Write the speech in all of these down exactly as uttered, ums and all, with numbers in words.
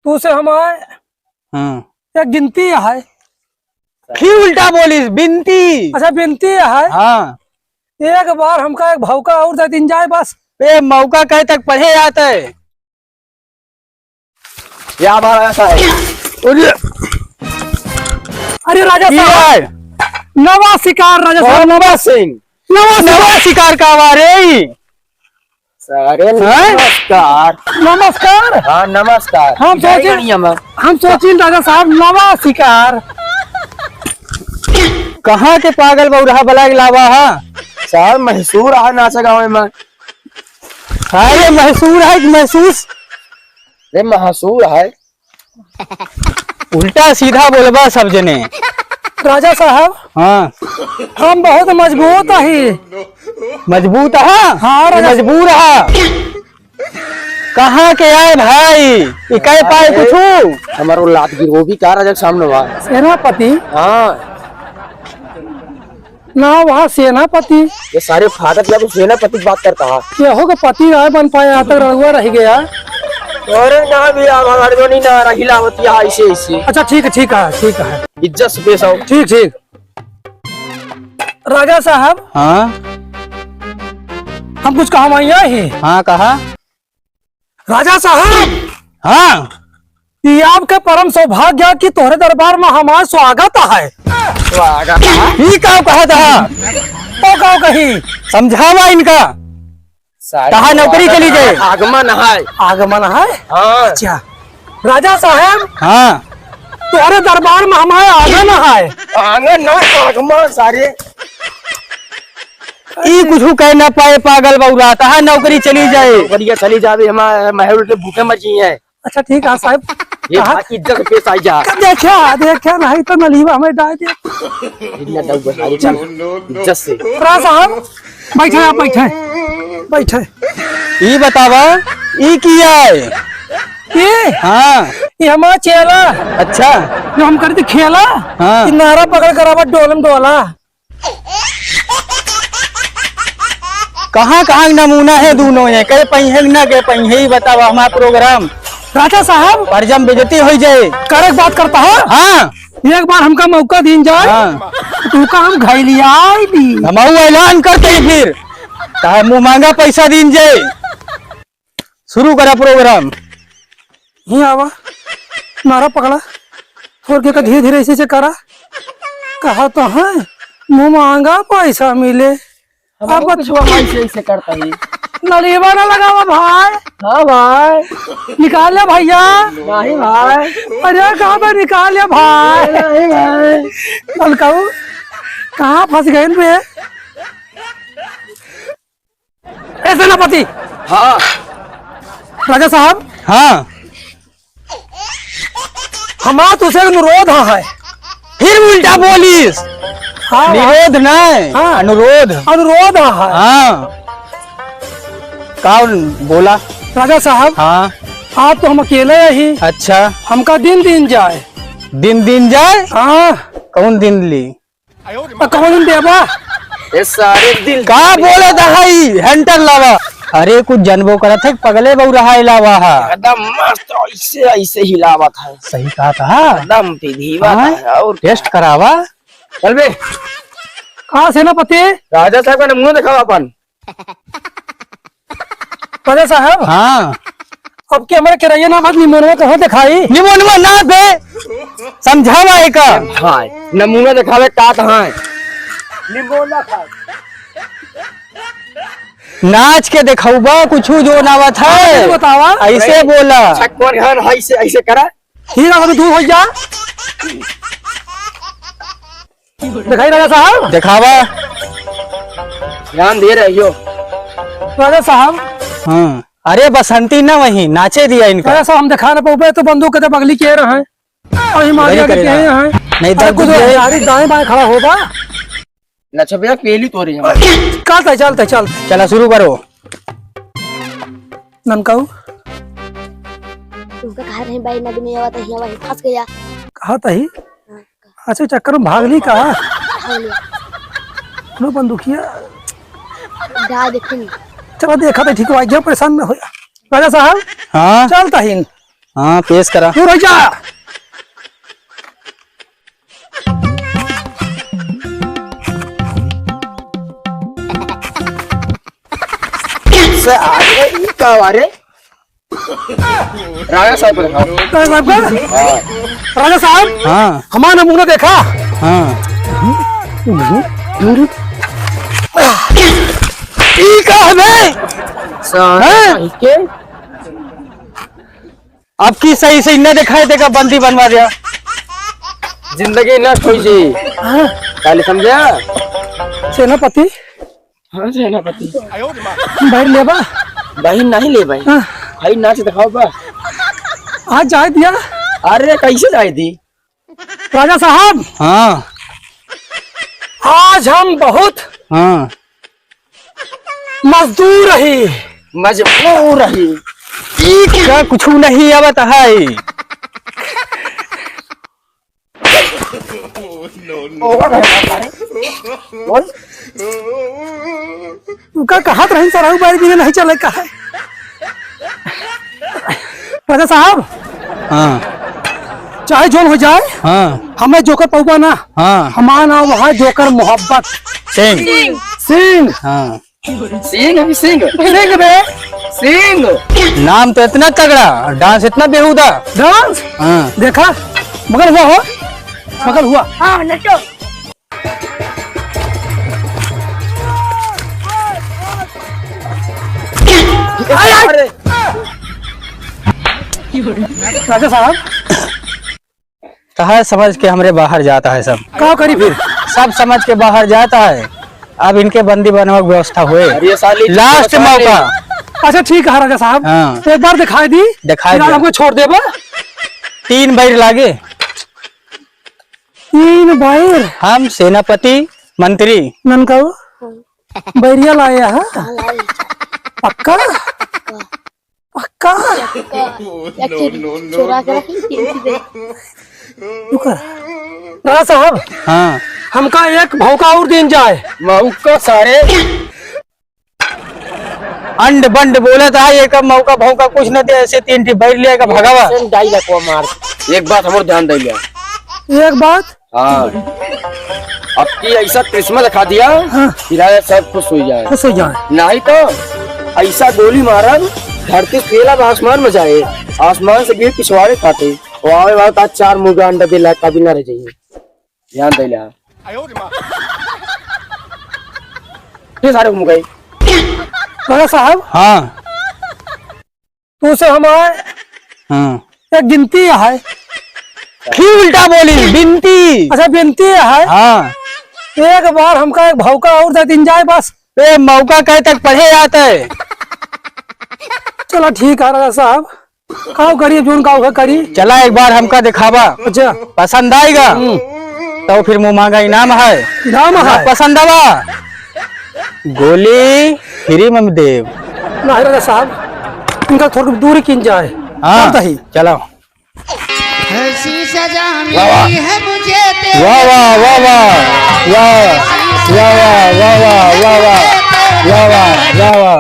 तू से हमार हाँ। एक गिनती है। फिर उल्टा बोलिस, बिनती। अच्छा, बिनती है। हाँ। एक बार हमका एक भौका और दे दीन जाए बस। ए, मौका कहे तक पढ़े आत है। या बार ऐसा है। अरे, अरे राजा की साहब, है? नवा शिकार राजा साहब, नवा नवा सिंह। नवा नवा शिकार। शिकार का बारे? अरे हैं? नमस्कार। नमस्कार। हाँ, नमस्कार। हम जय सोचिन, गणिया में। हम सोचिन राजा साहब नवा शिकार। कहाँ के पागल बौरहा बलाय के लावा हा? साहब, मशहूर है नाचा गाँव में। अरे, मशहूर है कि महसूस? अरे, मशहूर है। उल्टा सीधा बोलबा सब जने। राजा साहब, हाँ। हम बहुत मजबूत ही। मजबूत हा? हाँ, राजा मजबूर हा। कहाँ के आए भाई? ई कह पाए अरे, कुछू? हमारो लात गिर, वो भी का राजा के सामने बा। सेनापति? हाँ। ना, वहाँ सेनापति। ये सारे फाटत या तो सेनापति की बात करता है। केहू के पति ना बन पाए, यहाँ तक रहुआ रह गया। अरे ना भैया, हमारे तो नहीं ना रही लावत यहाँ ऐसे, ऐसे। अच्छा, ठीक है, ठीक है, ठीक है। इज्जत से पेश आओ। ठीक, ठीक। राजा साहब। हाँ? हम कुछ कहवाइया ही। हाँ, कहा। राजा साहब। हाँ। ई आपके परम सौभाग्य कि तोहरे दरबार में हमार स्वागत है। स्वागत है? ई का कहत है? तो का कही? समझावा इनका। सारे कहा नौकरी चली जाए? आगमन है। आगमन है? हाँ। अच्छा। राजा साहब। हाँ। तोहरे दरबार में हमार आंगन है। आंगन ना, आगमन सारे। ई कुछू कह ना पाए, पागल बौरा, तहा नौकरी चली जाए। बढ़िया चली जावे, हमार महल के भूखे मची है। अच्छा, ठीक है साहब। ये कहा? बाकी इज्जत से पेश आई जा। देखा, देखा, नहीं तो नलीबा हमें डाल दे। इतना डर बस, अरे चल, इज्जत से। राजा साहब, बैठे आप, बैठे, बैठे। ई बतावा, ई किया है? ई? हाँ। ई हमार चेला। अच्छा। जो हम करते खेला, हाँ। ई नारा पकड़ कर आवा डोलम डोला। कहाँ, कहाँ नमूना है दोनों ये? कहे पहिए ना कहे पहिए, ही बतावा हमार program। राजा साहब। परजम बेइज्जती होई जाए। करे के बात करता है? हाँ। एक बार हमका मौका दीन जाए। हाँ। तू का हम घायलियाई दी। हम ऐलान करते ही फिर। चाहे मुँह मांगा पैसा दीन जाए। शुरू करा program। ही आवा, नारा पकड़ा, थोड़ के का धीरे धीरे ऐसे ऐसे करा। कहा तो है, मुँह मांगा पैसा मिले। हम अब कुछ हुआ भाई से ऐसे करता ही। नलीबा ना लगावा भाई। हाँ भाई। निकाल ले भैया। नहीं भाई। अरे कहा तो निकाल ले भाई। नहीं भाई। नलकाऊ, कहाँ फंस गए बे? ए सेनापति। हाँ। राजा साहब। हाँ। हमार तुसे अनुरोध है। फिर उल्टा बोलिस। हाँ। निरोध नहीं, हाँ। अनुरोध। अनुरोध है। हाँ। कौन बोला? राजा साहब। हाँ। आप तो हम अकेले ही। अच्छा। हमका दिन दीन जाए। दिन दीन जाए? हाँ। कौन दिन ली? आ, कौन देबा? ए सारे दिल का बोलत है ई? Hunter लावा। अरे कुछ जनबो करत है, पगले बौरहा लावा है। एकदम मस्त, ऐसे, ऐसे हिलावत है। सही कहा था। एकदम पिधीवा हाँ? है, और test करावा। चल बे। कहाँ सेनापति? राजा साहब का नमूना दिखावा अपन। राजा साहब। हाँ। अब के हमरे केरैया ना बात निमोनवा कहाँ दिखाई? निमोनवा ना बे, समझावा एका। हाँ, नमूना दिखावे का कहाँ है? निमोना खा। नाच के दिखाऊबा कुछ जो नावत है। हाँ, बतावा। ऐसे बोला। अच्छा, कौन घर है, ऐसे, ऐसे करा। हीरा अभी दूर हो जा। दिखाई राजा साहब। दिखावा। ध्यान दे रहे हो। राजा साहब। हाँ। अरे बसंती ना वही, नाचे दिया इनका। राजा साहब, हम दिखा ना पाऊबे तो बंदूक के तो बगली के रहे हैं। और ये मारी इधर ही आगे करेगा। के हैं। नहीं, अरे दर्द कुछ दे। गाड़ी दाएं बाएं खड़ा होगा। अच्छा भैया, पेली तो रही है। चलता है, चलता है, चलता है। चला शुरू करो। ननकाऊ। तुमका कहा रहे बाई नदी में आवा तो हियाँ वहीं फंस गया। कहा तही? हाँ। अच्छा, चक्कर में भाग ली का? भाग लिया। लो बंदूकिया। जा देखे नहीं। चला देखा तो ठीक हो, आइए परेशान ना हो। राजा साहब। हाँ? चलता ही। हाँ, पेश करा। तू रह जा। से आगे ई का बारे? राजा साहब का दिखाओ। राजा साहब का? हाँ। राजा साहब, हाँ। हमारा नमूना देखा? हाँ। ई का है बे? साहब, हैं? के? अब की सही से इन्हें दिखाई देगा, बंदी बनवा दिया। जिंदगी नष्ट होई जी। हाँ। काले समझा? सेनापति? हाँ, सेनापति। बहिर लेबा? बहिर नहीं लेबा। हाँ। भाई नाच दिखाओ बा। आज जाए दिया? अरे, कैसे जाए दी? राजा साहब। हाँ। आज हम बहुत हाँ। मजदूर ही। मजबूर ही। ई का कुछ नहीं आवत है। उनका कहत रही सर, बारी बिना नहीं चले का है। राजा साहब। हाँ। चाहे जोन हो जाए, हाँ। हमें जोकर पौबा ना, हाँ। हमारा नाम है जोकर मोहब्बत सिंह। सिंह। हाँ। सिंह भी सिंह। सिंह बे। सिंह। नाम तो इतना तगड़ा, डांस इतना बेहूदा। डांस? हाँ। देखा, मगर हुआ हो, मगर हुआ। हाँ, नचो। अरे। राजा साहब। तहार समझ के हमरे बाहर जाता है सब। का करी फिर? सब समझ के बाहर जाता है। अब इनके बंदी बनवा के व्यवस्था हुए। अरे साली, लास्ट साली। मौका। अच्छा ठीक है राजा साहब, हाँ। एक बार दिखाई दी, दिखाई फिर आप दिया। हमको छोड़ देबा। तीन बैर लागे। तीन बैर? हम सेनापति मंत्री। ननकाऊ बैरिया लाया है। पक्का? पक्का? या कि चोरा के रखी, तीन चीजें। रुका। राजा साहब, हाँ। हमका एक भौंका और दीन जाए। मौका सारे। अंड बंड बोलत है, एक मौका भौंका कुछ न दे, ऐसे तीन ठी बैर ले आएगा, भगावा। ऐसे डाई लकवा मार। एक बात हमर ध्यान दे लिया। एक बात? हाँ। अब की ऐसा करिश्मा दिखा दिया हाँ। कि राजा सब खुश हो जाए। खुश हो जाए। नहीं तो ऐसा गोली मारन, धरती से फैला आसमान में जाए, आसमान से गिर पिछवाड़े फाटे, और आवे वाला तो आज चार मुर्गा अंडा दे लायक काबिल ना रह जाइए। ध्यान दे लिया। ये सारे घूम गए। राजा साहब। हाँ। तू से हमार हाँ। एक गिनती है। फिर उल्टा बोली, बिनती। अच्छा, बिनती है। हाँ। एक बार हमका एक भौका और दे दिन जाए बस। ए, मौका कहे तक पढ़े आते। चला ठीक है राजा साहब, काव करी, जोन काव है करी। चला एक बार हमका दिखावा। अच्छा। पसंद आएगा हम्म। तो फिर मुँह मांगा इनाम है। इनाम है। पसंद आवा। गोली फ्री में देव। नहीं राजा साहब, इनका थोड़ी दूरी किन जाए। हाँ, चलता ही। चलो। ऐसी सजा मिली है मुझे तेरे वाह, वाह, वाह, वाह। वाह, वाह, वाह, वाह, वाह, वाह। वाह, वाह, वाह, वाह।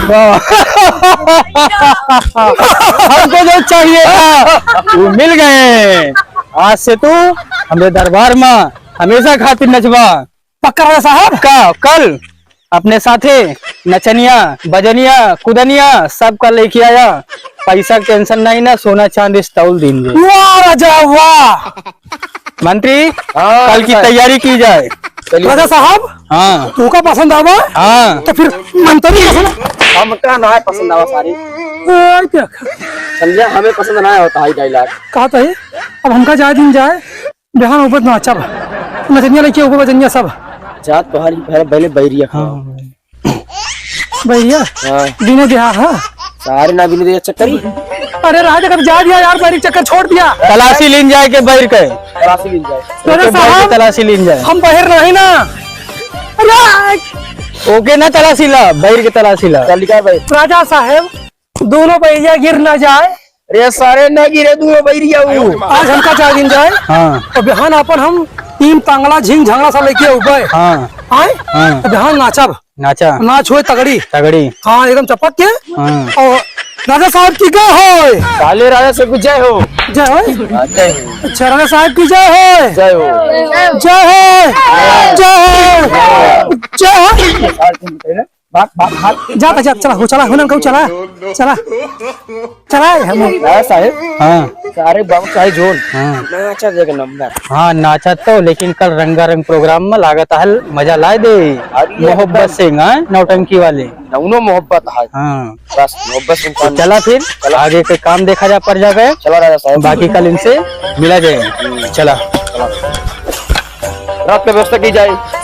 वाह। हमको जो चाहिए था, वो मिल गए। आज से तू हमरे दरबार में हमेशा खातिर नचबा। पक्का राजा साहब? का कल अपने साथे नचनिया, बजनिया, कुदनिया सबका लेके आया। पैसा के टेंशन नहीं ना, सोना चांदी से तौल देंगे। वाह राजा वाह। मंत्री, हाँ, कल की सर। तैयारी की जाए। चलिए। राजा साहब, हाँ। तू का पसंद आवा? हाँ। तो फिर मंत्री पसंद? हमका ना है पसंद आवा सारी। ओए, क्या? समझा, हमें पसंद ना होता है डायलॉग। कहा तो है, अब हमका जाए दिन जाए। बिहान ऊपर नाचब। नचनिया लइके ऊपर बजनिया सब। जात तोहार ही पहले, पहले बैरिया खाओ। हाँ। बैरिया? हाँ। बिने दिया, हाँ। सारे ना बिने दिया चक्करी। अरे राज, अगर जा दिया यार, बैरी चक्कर छोड़ दिया। तलाशी लीन जाए के बैर के। तलाशी लीन जाए। राजा ओके, बैर के साहब, तलाशी लीन जाए। हम बहिर नहीं ना। अरे ओके ना तलाशी ला, बैर के तलाशी ला। चल निकाल भाई। राजा साहब, दोनों बैरिया गिर ना जाए। रे सारे ना गिरे दोनों बैरिया वो। आज हमका चार दिन जाए। हाँ। तो बिहान अपन हम तीन तांगला झिंग झंगला सा लेके उबे। हाँ। आए? हाँ। तो बिहान नाचब। नाचा। नाच होए तगड़ी। तगड़ी। हाँ, एकदम चपक के। हाँ। और राजा साहब की जय हो। काले राजा साहब की जय हो। जय हो। हाँ, जय हो। अच्छा, राजा साहब की जय हो। जय हो। जय हो। जय हो। जय हो। भाग, भाग, भाग। जा, जा, चला, हो, चला, हो ना, कहूँ चला, चला, चला, हम। राजा साहब। हाँ। सारे बाबू चाहे जोन। हाँ। नाचा देगा नंबर। हाँ, नाचा तो, लेकिन कल रंगारंग program में लागत हल, मजा लाए दे। अरे मोहब्बत एकदम। सिंह, हाँ, नौटंकी वाले। नौनो मोहब्बत है। हाँ। बस मोहब्बत सिंह तो खान। चला फिर, चला। आगे के काम देखा जा, पर जा गए। चला राजा साहब। बाकी कल इनसे मिला जाए। हम्म। चला। चला। रात का व्यवस्था की जाए।